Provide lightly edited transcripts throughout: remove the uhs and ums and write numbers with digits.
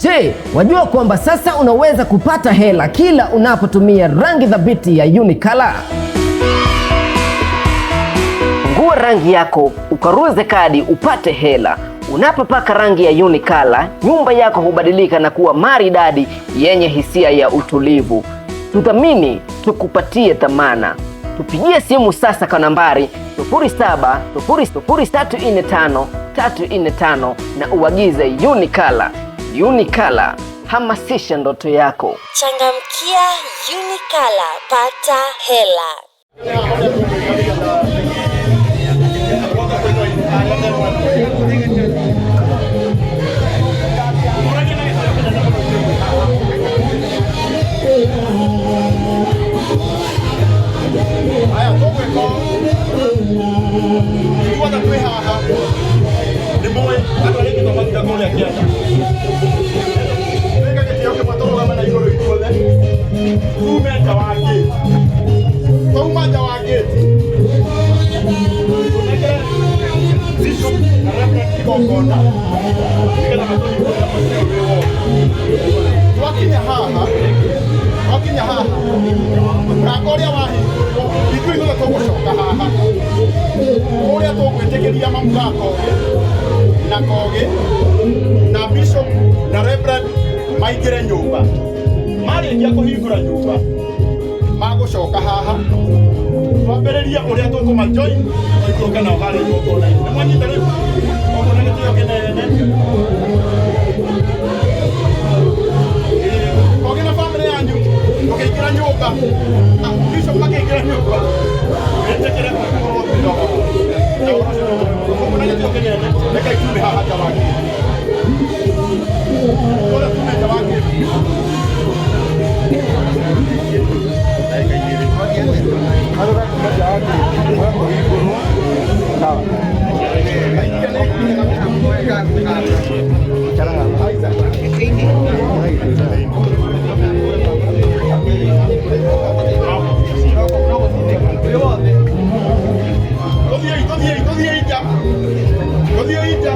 Je, wajua kwamba sasa unaweza kupata hela kila unapotumia rangi thabiti ya Unicolor? Fungua rangi yako, ukaruze kadi upate hela. Unapopaka rangi ya Unicolor, nyumba yako hubadilika na kuwa maridadi yenye hisia ya utulivu. Tuthamini, tukupatie thamana. Tupigie simu sasa kwa nambari 0700345345 na uagize Unicolor. Unicolor, hamasisha ndoto yako. Changamkia Unicolor, pata hela. Aya, tũgwĩka ithuothe twĩ haha nĩ mũĩ andũ arĩa aingĩ twamathiga kũrĩa kĩanda twĩka gĩtĩo kĩmwe tũrũgame na igũrũ ithuothe tume nja wa ngĩti twauma nja wa ngĩti tũnengere bishop na reverend igongona nĩgetha matũhingũrĩre mũciĩ ũyũ wĩ wothe. Twakinya haha, twakinya haha, mũrango ũrĩa wahingũrirwo, ithuĩ ithuothe tũgũcoka haha kũrĩa tũgwĩtĩkĩria mamu ga Kogĩ na Kogĩ na bishop na reverend maingĩre nyũmba. Marĩkia kũhingũra nyũmba, magũcoka haha twambĩrĩrie ũrĩa tũkũma join tũikũrũke nao harĩa igongona-inĩ. Nĩ mwanyita rĩu? Koguo na gĩtĩo kĩnene, Kogĩ na bamĩrĩ yanyu mũkĩingĩra nyũmba, bishop makĩingĩra nyũmba, wĩtĩkĩre gũkorwo na ũhoro ũcio nĩ koguo na gĩtĩo kĩnene, rekei tume haha nja wa gĩti, kũrĩa tume nja wa gĩti. Tũthiĩi, tũthiĩi, tũthiĩi nja, tũthiĩi nja.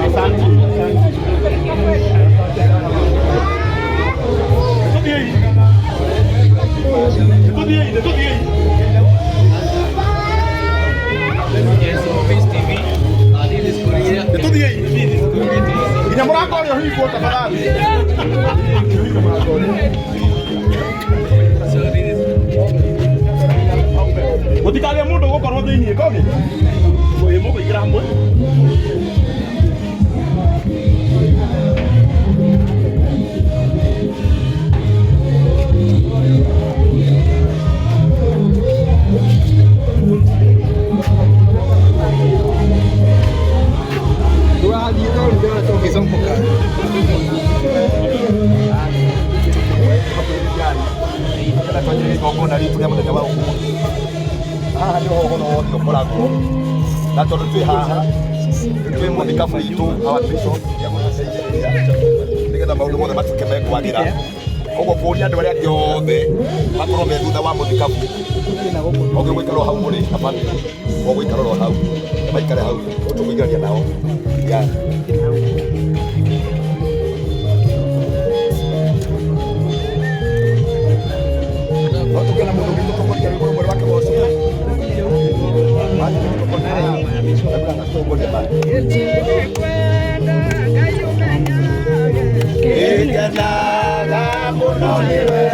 Asante, tũthiĩi, tũthiĩi, tũthiĩi. Yes, TV. This is Korea. Tũthiĩi nginya mũrango ũrĩa ũhingwo tafadhali. Ũhinge mũrango ũrĩa. So this is Gũtikagĩe mũndũ ũgũkorwo thĩiniĩ. Kogi ĩ mũkũingĩra hamwe. Tũrathiĩ tondũ ndĩrona tũngĩcomoka. Twanjĩrĩrie igongona ritũ rĩa mũthenya wa ũmũthĩ. Haha nĩho ũhoro wothe ũkoragwo, na tondũ twĩ haha twĩ mũthikabu witũ, our bishop, nĩegũtũteithĩrĩria nĩgetha maũndũ mothe matuĩke mekwagĩra. Koguo kũria andũ arĩa angĩ othe makorwo me thutha wa mũthikabu, ũngĩ gũikara hau mũrĩ na bamĩrĩ, ũgũikara oro hau, maikare hau tũkũingĩrania nao, yeah. No tũgĩe na mũndũ ũngĩ tũtongoria rwĩmbo rũmwe rwa kĩgoco. Tũtongorie ma. Ngenaga mũno nĩwe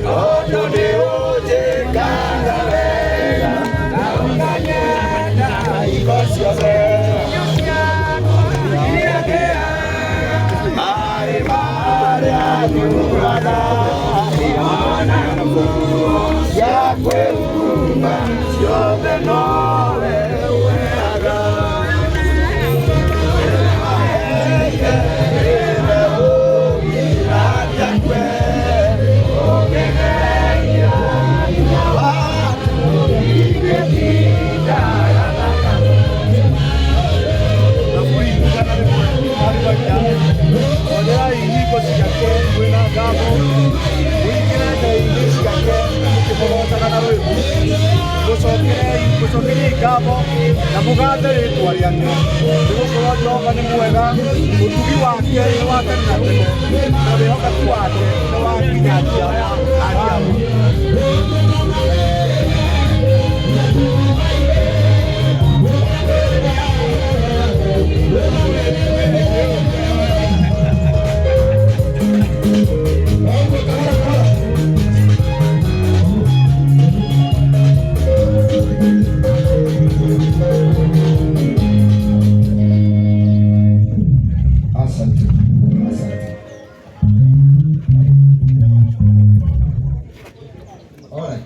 tondũ nĩ ũnjĩkaga wega na ũkanyenda hingo ciothe. Maĩ marĩa nyuaga cia kwĩhumba ciothe nowe ũheaga. Mũcokerei ngatho na mũgathe rĩtwa rĩake, nĩgũkorwo Jehova nĩ mwega, ũtugi wake nĩ wa tene na tene, na wĩhokeku wake nĩ wa nginya njiarwa na njiarwa. Asante. Asante. All right.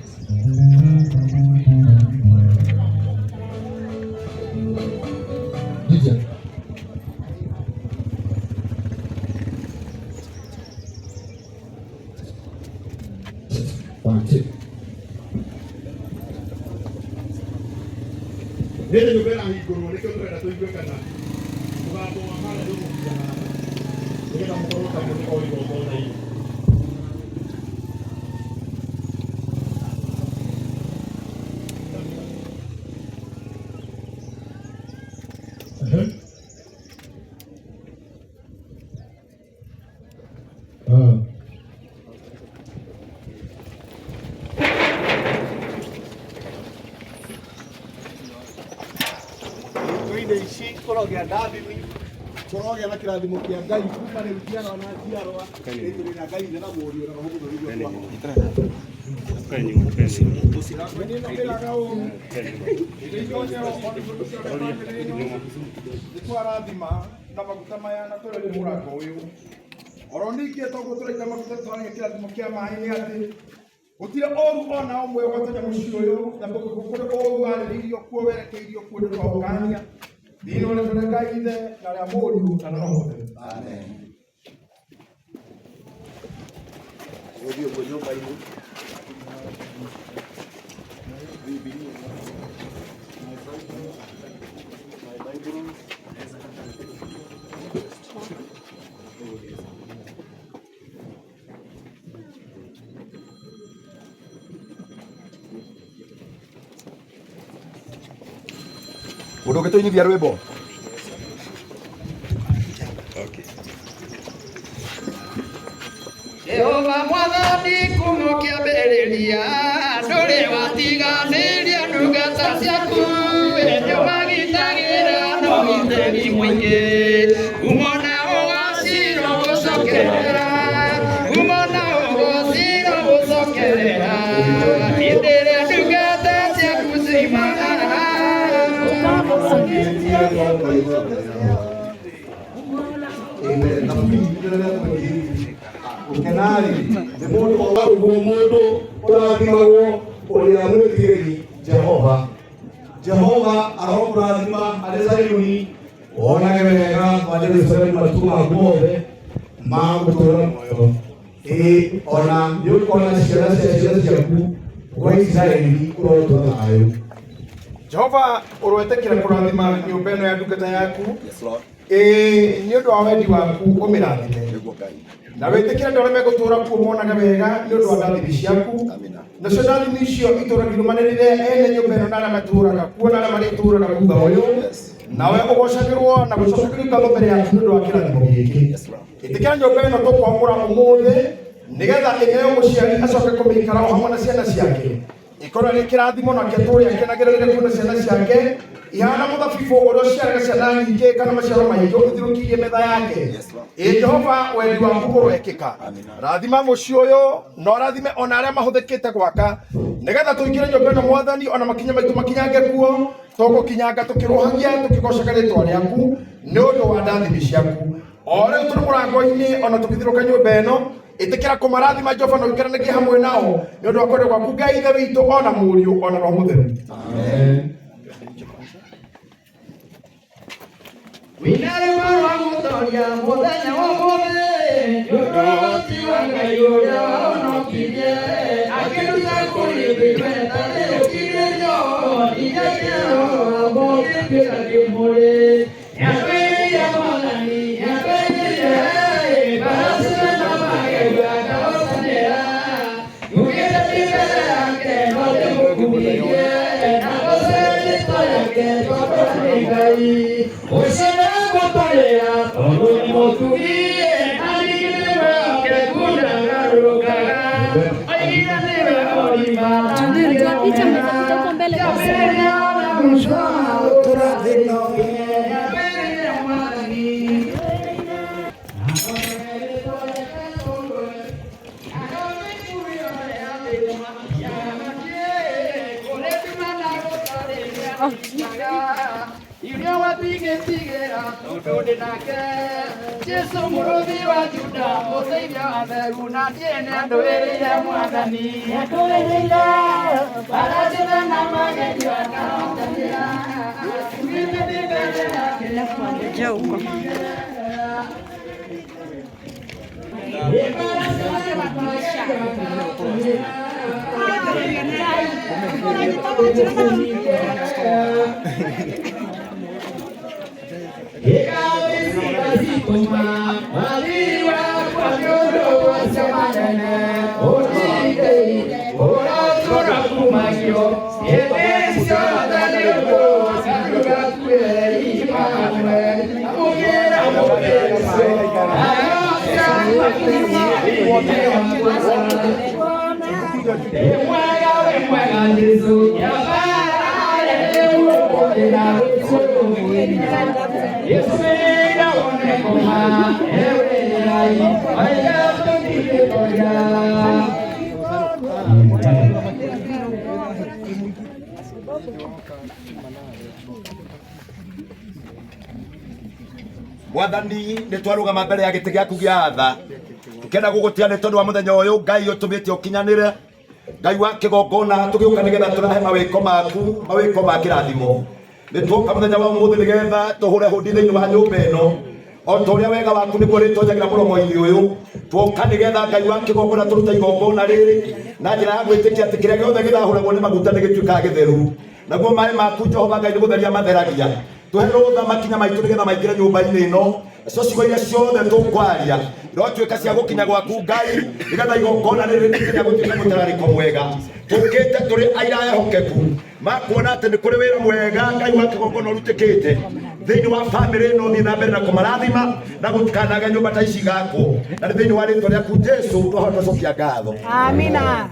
DJ. One, two. Rĩrĩ nyũmba ĩrahingũrwo nĩkĩo tũrenda tũigue kana mũgambo wa harĩa ndũgũkinya haha nĩgetha mũkorwo ta mũrĩ o igongona-inĩ. Ehe. Ah. Tũine ici kũrogĩa ndathimi, kũrogĩa na kĩrathimo kĩa Ngai kuma rĩu njiarwa na njiarwa, rĩtwa rĩa Ngai Ithe na Mũriũ na Roho Mũtheru ithuĩ twahoya. Mĩrango-inĩ ĩno ĩraga ũũ, ĩrĩ itonyero o nĩguo tũcoke bamĩrĩ ĩno, nĩ twarathima na maguta maya na tũrerie mũrango ũyũ. Oro ningĩ toguo tũraita maguta tũragia kĩrathimo kĩa maĩ nĩ atĩ gũtirĩ ũru ona ũmwe ũgatonya mũciĩ ũyũ na kũrĩ ũru warĩrĩirio kuo werekeirio kuo nĩ twaũkania thĩinĩ wa rĩtwa rĩa Ngai Ithe na rĩa Mũriũ na rĩa Roho Mũtheru. Amen. Gũthiĩ ũguo nyũmba-inĩ. Mũndũ ũngĩtũinithia rwĩmbo. Jehova mwathani kuma kĩambĩrĩria ndũrĩ watiganĩria ndungata ciaku nĩũmagitagĩra na ũgitĩri mũingĩ umona ũgaciro gũcokerera umona ũgaciro gũcokerera hĩndĩ ĩrĩa ndungata ciaku ciimagara. Amen. Na gũkenarĩ nĩ mũndũ ũguo mũndũ ũrathimagwo ũrĩa mwĩtigĩri Jehova. Jehova arokũrathima arĩ Zayuni, wonage wega wa Jerusalemu matukũ maku mothe ma gũtũũra muoyo. Ĩĩ, ona nĩũkona ciana cia ciana ciaku gwa Isiraeli ũrotũũra thayũ. Jehova ũroetĩkĩra kũrathima nyũmba ĩno ya ndungata yaku, ĩĩ nĩ ũndũ wa wendi waku ũmĩrathime na wĩtĩkĩre andũ arĩa megũtũũra kuo monaga wega nĩ ũndũ wa ndathimi ciaku, nacio ndathimi icio itũũraga irũmanĩrĩre ene nyũmba ĩno na arĩa matũũraga kuo na arĩa marĩtũũraga thutha ũyũ, nawe ũgocagĩrwo na gũcokagĩrio ngatho mbere yaku nĩ ũndũ wa kĩrathimo gĩkĩ. Ĩtĩkĩra nyũmba ĩno tũkwamũra ũmũthĩ nĩgetha ĩneo mũciari acoke kũmĩikara o hamwe na ciana ciake, ikorwo rĩ kĩrathimo nake atũũre akenagĩra rĩrĩa kuona ciana ciake ihana mũthabibũ ũrĩa ũciaraga ciana nyingĩ kana maciaro maingĩ ũthirũkĩirie metha yake. Ĩ Jehova, wendi waku ũroekĩka. Rathima mũciĩ ũyũ na ũrathime ona arĩa mahũthĩkĩte gwaka nĩgetha tũingĩre nyũmba ĩno mwathani, ona makinya maitũ makinyange kuo, tũgũkinyanga tũkĩrũhagia tũkĩgocaga rĩtwa rĩaku nĩ ũndũ wa ndathimi ciaku. O rĩu tũrĩ mũrango-inĩ ona tũgĩthirũka nyũmba ĩno, ĩtĩkĩra kũmarathima Jehova na ũikaranagie hamwe nao nĩ ũndũ wa kwenda gwaku Ngai Ithe witũ ona Mũriũ ona Roho Mũtheru. Wĩna rwĩmbo rwa gũtoria mũthenya wa ũmũthĩ nĩ ũndũ wa ũhoti wa Ngai ũrĩa wahonokirie akĩruta kũrĩ thĩ wetarĩ ũkirĩrio ningĩ Roho amũgĩtuĩka kĩmũrĩ nĩatwĩrĩire Mwathani nĩatwĩrĩire mbarathi na magerio akahotanĩra yugĩte ndĩ mbere yake no ndĩmũkumirie. Picha mnaweza huko mbele Jesu mũrũthi wa Juda mũteithia wa theru na ndiene andũĩrĩire mwathani andũĩrĩire barajĩra na magerio akahotanĩra Njoo huko. Mwathani nä twarũgama mbere ya gĩtĩ gĩaku gĩa tha tũkĩenda gũgũtia nĩ tondũ wa mũthenya ũyũ Ngai ũtũmĩte ũkinyanĩre Ngai wa kĩgongona tũgĩũka nĩgetha tũrahe mawĩko maku mawĩko ma kĩrathimo nĩ tuoka mũthenya wa ũmũthĩ nĩgetha tũhũre hũndi thĩinĩ wa nyũmba ĩno o ta ũrĩa wega waku nĩguo ũrĩtonyagĩra mũromo-inĩ ũyũ tuoka nĩgetha Ngai wa kĩgongona tũrute igongona rĩrĩ na njĩra ya gwĩtĩkia atĩ kĩrĩa gĩothe gĩthahũragwo nĩ maguta nĩ gĩtuĩkaga gĩtheru naguo maĩ maku Jehova Ngai nĩ gũtheria matheragia tuhe rũtha makinya maitũ nĩgetha maingĩre nyũmba-inĩ ĩno nacio ciugo iria ciothe tũkwaria irotuĩka cia gũkinya gwaku Ngai nĩgetha igongona rĩrĩ rĩtuĩke rĩa gũtuĩka mũtararĩko mwega tũkĩte tũrĩ aira ehokeku makuona atĩ nĩ kũrĩ wĩra mwega Ngai wa kĩgongona ũrutĩkĩte thĩinĩ wa bamĩrĩ ĩno thiĩ na mbere na kũmarathima na gũtikanaga nyũmba ta ici igakwo na nĩ thĩinĩ wa rĩtwa rĩaku Jesũ twahota cokia ngatho. Amina.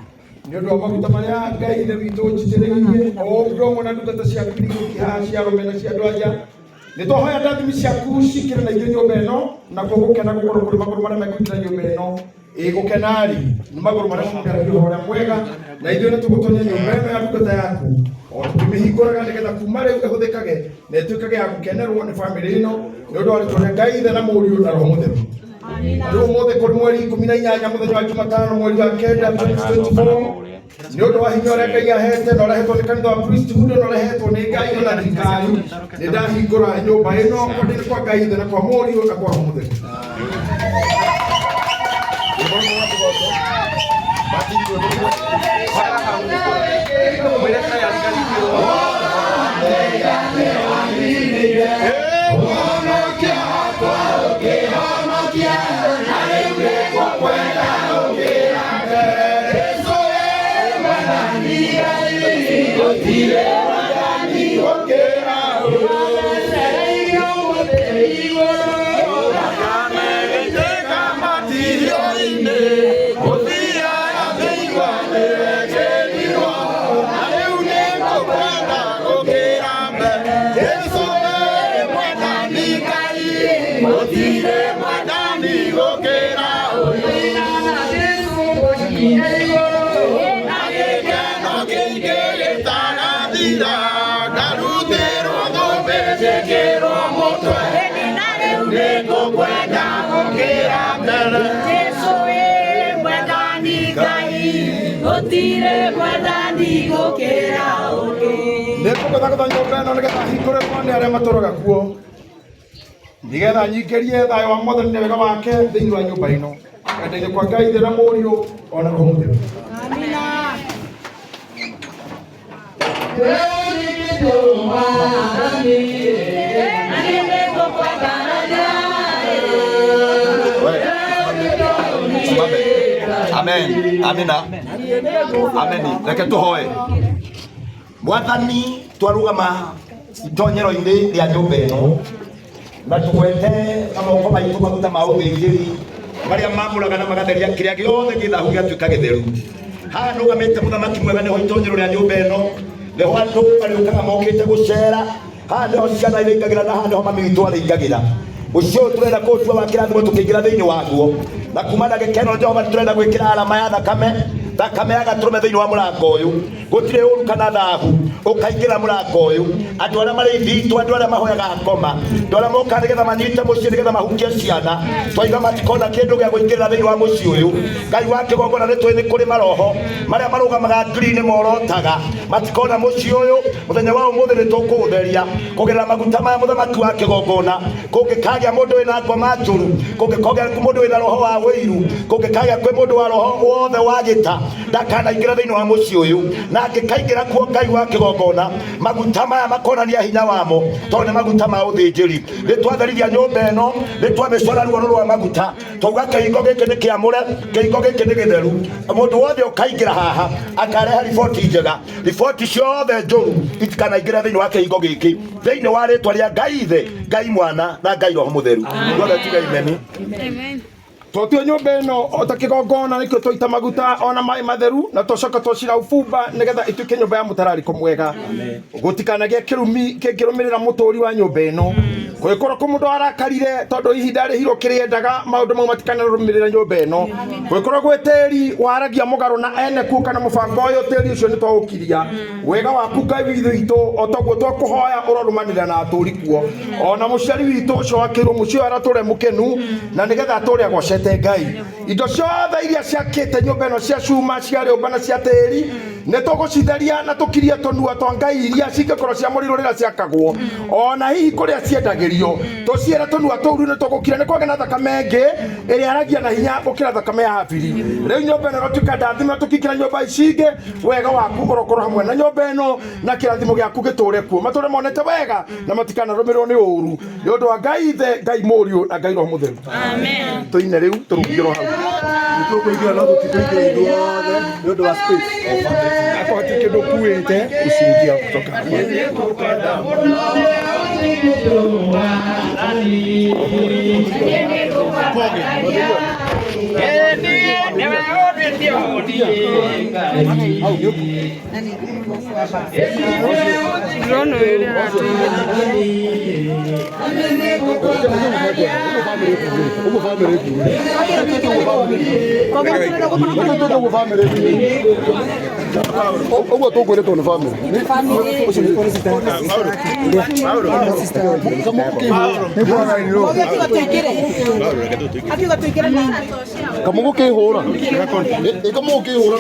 Nĩ ũndũ wa maguta marĩa Ngai ithe witũ njitĩrĩirie o ũndũ ũmwe na ndungata ciaku iria igũkiĩ haha cia arũme na cia andũ anja nĩ twahoya ndathimi ciaku cikĩre na ithuĩ nyũmba ĩno nakuo gũkena gũkorwo kũrĩ magũrũ marĩa mekũingĩra nyũmba ĩno ĩ gũkena-rĩ nĩ magũrũ marĩa mamũkĩragia ũhoro ũrĩa mwega na ithuĩ nĩ tũgũtonya nyũmba ĩno ya ndungata yaku o tũkĩmĩhingũraga nĩgetha kuma rĩu ĩhũthĩkage na ĩtuĩkage ya gũkenerwo nĩ bamĩrĩ ĩno nĩ ũndũ wa rĩtwa rĩa Ngai Ithe na Mũriũ na Roho Mũtheru. Rĩu ũmũthĩ kũrĩ mweri 18 mũthenya wa Jumatano mweri wa kenda 2024 nĩ ũndũ wa hinya ũrĩa Ngai ahete na ũrehetwo nĩ kanitha wa priesthood na ũrehetwo nĩ Ngai ona thirikari nĩ ndahingũra nyũmba ĩno kwenda-inĩ kwa Ngai Ithe na kwa Mũriũ na kwa Roho Mũtheru. Nĩ ngũgũthagũtha nyũmba ĩno nĩgetha hingũrĩrwo nĩ arĩa matũraga kuo nĩgetha nyingĩrie thayũ wa Mwathani na wega wake thĩinĩ wa nyũmba ĩno kwenda-inĩ kwa Ngai Ithe na Mũriũ ona Roho Mũtheru. Amen. Amina. Ameni. Reke tũhoe. Mwathani twarũgama itonyero-inĩ rĩa nyũmba ĩno na tũgwete na moko maitũ Twaitĩtwo maguta ma ũthĩnjĩri marĩa mamũraga na magatheria kĩrĩa gĩothe gĩthahu gĩgatuĩka gĩtheru. Haha nũgamĩte mũthamaki mwega, nĩho itonyero rĩa nyũmba ĩno, nĩho andũ marĩũkaga mokĩte gũcera. Haha nĩho ciana irĩingagĩra na haha nĩho mami witũ arĩingagĩra. Mũciĩ ũyũ tũrenda kũũtua wa kĩrathimo tũkĩingĩra thĩinĩ waguo, na kuma ndagĩka ĩno Jehova nĩtũrenda gwĩkĩra arama ya thakame, thakame ya gatũrũme thĩinĩ wa mũrango ũyũ. Gũtirĩ ũru kana thahu ũkaingĩra mũrango ũyũ. Andũ arĩa marĩ ithitũ, andũ arĩa mahoyaga ngoma, andũ arĩa mokaga nĩgetha manyite mũciĩ nĩgetha mahukie ciana, twaiga matikona kĩndũ gĩa kũingĩrĩra thĩinĩ wa mũciĩ ũyũ. Ngai wa kĩgongona, nĩ tũĩ nĩ kũrĩ maroho marĩa marũgamaga ngiri-inĩ morotaga, matikona mũciĩ ũyũ. Mũthenya wa ũmũthĩ nĩ tũkũũtheria kũgerera maguta maya mũthamaki wa kĩgongona. Kũngĩkagĩa mũndũ wĩna ngoma njũru, kũngĩkagĩa mũndũ wĩna roho wa ũiru, kũngĩkagĩa kwĩ mũndũ wa roho wothe wa gĩta, ndakanaingĩra thĩinĩ wa mũciĩ ũyũ. Na angĩkaingĩra kuo, Ngai wa kĩgongona, maguta maya makonania hinya wamo, tondũ nĩ maguta ma ũthĩnjĩri. Nĩ twatherithia nyũmba ĩno, nĩ twamĩcora ruoro rwa maguta, twauga kĩhingo gĩkĩ nĩ kĩamũre, kĩhingo gĩkĩ nĩ gĩtheru. Mũndũ wothe ũkaingĩra haha akarehe riboti njega. Riboti ciothe njũru itikanaingĩre thĩinĩ wa kĩhingo gĩkĩ, thĩinĩ wa rĩtwa rĩa Ngai Ithe, Ngai Mwana na Ngai Roho Mũtheru. Ithuothe tuge imeni. Twatue nyũmba ĩno o ta kĩgongona, nĩkĩo twaita maguta ona maĩ matheru, na twacoka twacira ubumba nĩgetha ituĩke nyũmba ya mũtararĩko mwega. Gũtikanagĩe kĩrumi kĩngĩrũmĩrĩra mũtũri wa nyũmba ĩno. Kũngĩkorwo kũ mũndũ arakarire tondũ hihi ndarĩhirwo kĩrĩa endaga, maũndũ mau matikanarũmĩrĩra nyũmba ĩno. Kũngĩkorwo gwĩ tĩri waragia mũgarũ na ene kuo kana mũbango ũyũ, tĩri ũcio nĩ twaũkiria. Wega waku Ngai witũ, o toguo twakũhoya, ũrorũmanĩrĩra na atũri kuo, ona mũciari witũ ũcio wakĩirwo mũciĩ ũyũ aratũre mũkenu, na nĩgetha atũre agocete Ngai. Indo ciothe iria ciakĩte nyũmba ĩno, cia cuma, cia rĩũmba na cia tĩri, nĩ tũgũcitheria na tũkirie tũnua twa Ngai iria cingĩkorwo cia mũrirũ rĩrĩa ciakagwo, ona hihi kũrĩa ciendagĩrio, tũciĩre tũnua tũu rĩu nĩ tũgũkira. Nĩ kwagĩa na thakame ĩngĩ ĩrĩa yaragia na hinya gũkĩra thakame ya Habili. Rĩu nyũmba ĩno ĩrotuĩka ndathime tũkĩingĩra nyũmba ici ingĩ. Wega waku ũrokorwo hamwe na nyũmba ĩno, na kĩrathimo gĩaku gĩtũre kuo, matũre monete wega na matikanarũmĩrĩrwo nĩ ũru, nĩ ũndũ wa Ngai Ithe, Ngai Mũriũ na Ngai Roho Mũtheru. Tũine rĩu tũrungĩrwo hau. Tũkũingĩra no tũtikũingĩra ithuothe nĩ ũndũ wa space. Akorwo hatirĩ kĩndũ ũkuĩte, usiingia kutoka hapa. Ndĩrona ũyũ ũrĩa aratũigithia. Ũguo tũkwĩrĩtwo nĩ bamĩrĩ. Kamũgũ kĩhũra, kamũgũ kĩhũra.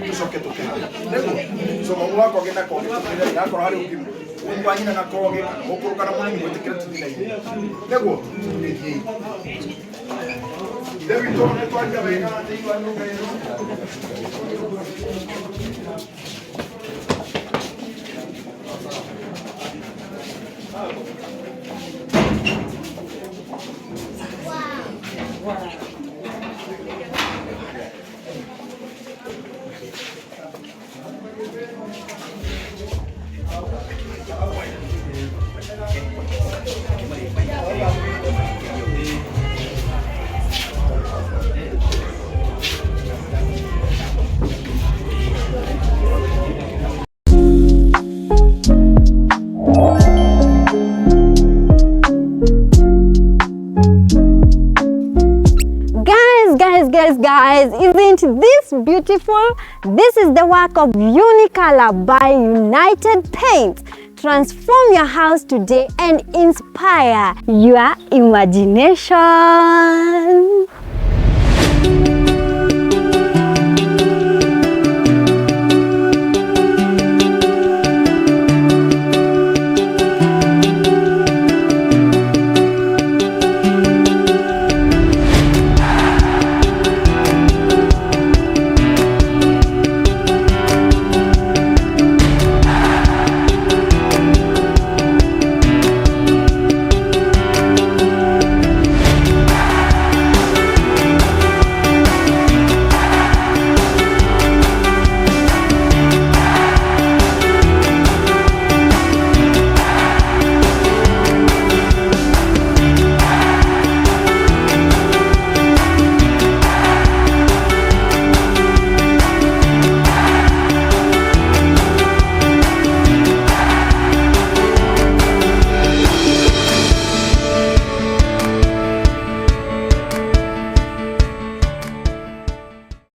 Tucoke tũkĩra nĩguo so mamu wa koge na koge tũkĩra, akorwo harĩ ũngĩ wa nyina na koge kana mũkũrũ kana mũnini, mwĩtĩkĩre tũthinaine nĩguo tũthiĩ. Ithe witũ, nĩ twaria wega thĩinĩ wa nyũmba ĩno. Guys, guys, guys, guys, isn't this beautiful? This is the work of Unicolor by United Paints. Transform your house today and inspire your imagination.